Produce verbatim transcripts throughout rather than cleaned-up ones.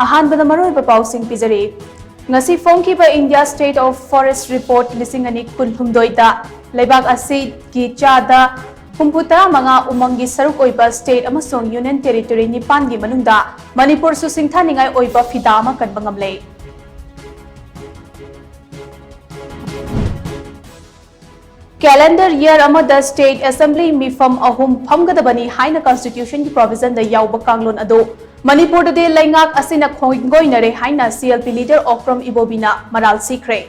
ꯑꯍꯥꯟꯕꯗ ꯃꯔꯨꯑꯣꯏꯕ ꯄꯥꯎꯁꯤꯡ ꯄꯤꯖꯔꯤ꯫ ꯉꯁꯤ ꯐꯣꯡꯈꯤꯕ India State of Forest Report ꯂꯤꯁꯤꯡ ꯑꯅꯤ ꯀꯨꯟꯍꯨꯝꯗꯣꯏꯗ ꯂꯩꯕꯥꯛ ꯑꯁꯤꯒꯤ ꯆꯥꯗ ꯍꯨꯝꯐꯨ ꯇꯔꯥꯃꯉꯥ ꯎꯃꯪꯒꯤ ꯁꯔꯨꯛ ꯑꯣꯏꯕ state ꯑꯃꯁꯨꯡ union territory ꯅꯤꯄꯥꯟꯒꯤ ꯃꯅꯨꯡꯗ ꯃꯅꯤꯄꯨꯔꯁꯨ ꯁꯤꯡꯊꯥꯅꯤꯡꯉꯥꯏ ꯑꯣꯏꯕ ꯐꯤꯗꯥ ꯑꯃ ꯀꯟꯕ ꯉꯝꯂꯦ꯫ Calendar year ꯑꯃꯗ state assembly ꯃꯤꯐꯝ ꯑꯍꯨꯝ ꯐꯝꯒꯗꯕꯅꯤ ꯍꯥꯏꯅ constitutionꯒꯤ provisionꯗ ꯌꯥꯎꯕ ꯀꯥꯡꯂꯣꯟ ꯑꯗꯨ ꯃꯅꯤꯄꯨꯔꯗꯗꯤ ꯂꯩꯉꯥꯛ ꯑꯁꯤꯅ ꯈꯣꯡꯒꯣꯏꯅꯔꯦ ꯍꯥꯏꯅ CLP leader Okram Ibobiꯅ ꯃꯔꯥꯜ ꯁꯤꯈ꯭ꯔꯦ꯫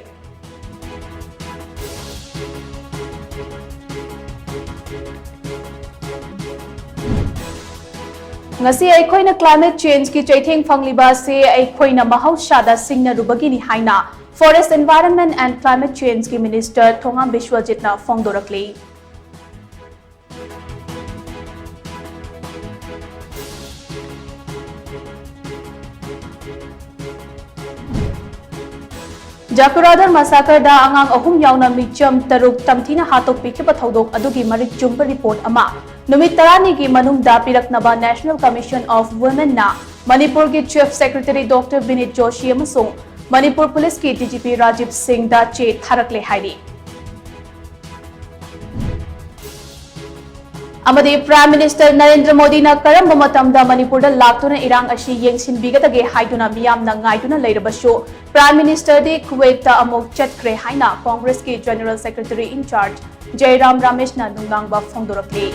ꯉꯁꯤ ꯑꯩꯈꯣꯏꯅ climate changeꯀꯤ ꯆꯩꯊꯦꯡ ꯐꯪꯂꯤꯕ ꯑꯁꯤ ꯑꯩꯈꯣꯏꯅ ꯃꯍꯧꯁꯥꯗ ꯁꯤꯡꯅꯔꯨꯕꯒꯤꯅꯤ ꯍꯥꯏꯅ Forest, Environment and Climate Changeꯀꯤ minister ꯊꯣꯉꯥꯝ ꯕꯤꯁ꯭ꯋꯖꯤꯠꯅ ꯐꯣꯡꯗꯣꯔꯛꯂꯤ꯫ ꯖꯀꯨꯔꯥꯗꯔ massacreꯗ ꯑꯉꯥꯡ ꯑꯍꯨꯝ ꯌꯥꯎꯅ ꯃꯤꯆꯝ ꯇꯔꯨꯛ ꯇꯝꯊꯤꯅ ꯍꯥꯠꯇꯣꯛꯄꯤꯈꯤꯕ ꯊꯧꯗꯣꯛ ꯑꯗꯨꯒꯤ ꯃꯔꯤꯛ ꯆꯨꯝꯕ report ꯑꯃ ꯅꯨꯃꯤꯠ ꯇꯔꯥꯅꯤꯒꯤ ꯃꯅꯨꯡꯗ ꯄꯤꯔꯛꯅꯕ National Commission of Womenꯅ ꯃꯅꯤꯄꯨꯔꯒꯤ Chief Secretary Doctor ꯕꯤꯅꯤꯠ ꯖꯣꯁꯤ ꯑꯃꯁꯨꯡ ꯃꯅꯤꯄꯨꯔ Policeꯀꯤ DGP ꯔꯥꯖꯤꯕ ꯁꯤꯡꯗ ꯆꯦ ꯊꯥꯔꯛꯂꯦ ꯍꯥꯏꯔꯤ꯫ ꯑꯃꯗꯤ Prime Minister ꯅꯔꯦꯟꯗ꯭ꯔ ꯃꯣꯗꯤꯅ ꯀꯔꯝꯕ ꯃꯇꯝꯗ ꯃꯅꯤꯄꯨꯔꯗ ꯂꯥꯛꯇꯨꯅ ꯏꯔꯥꯡ ꯑꯁꯤ ꯌꯦꯡꯁꯤꯟꯕꯤꯒꯗꯒꯦ ꯍꯥꯏꯗꯨꯅ ꯃꯤꯌꯥꯝꯅ ꯉꯥꯏꯗꯨꯅ ꯂꯩꯔꯕꯁꯨ, Prime Ministerꯗꯤ ꯀꯨꯋꯦꯠꯇ ꯑꯃꯨꯛ ꯆꯠꯈ꯭ꯔꯦ ꯍꯥꯏꯅ Congressꯀꯤ General Secretary in charge ꯖꯌꯔꯥꯝ ꯔꯥꯃꯦꯁꯅ ꯅꯨꯡꯅꯥꯡꯕ ꯐꯣꯡꯗꯣꯔꯛꯂꯤ꯫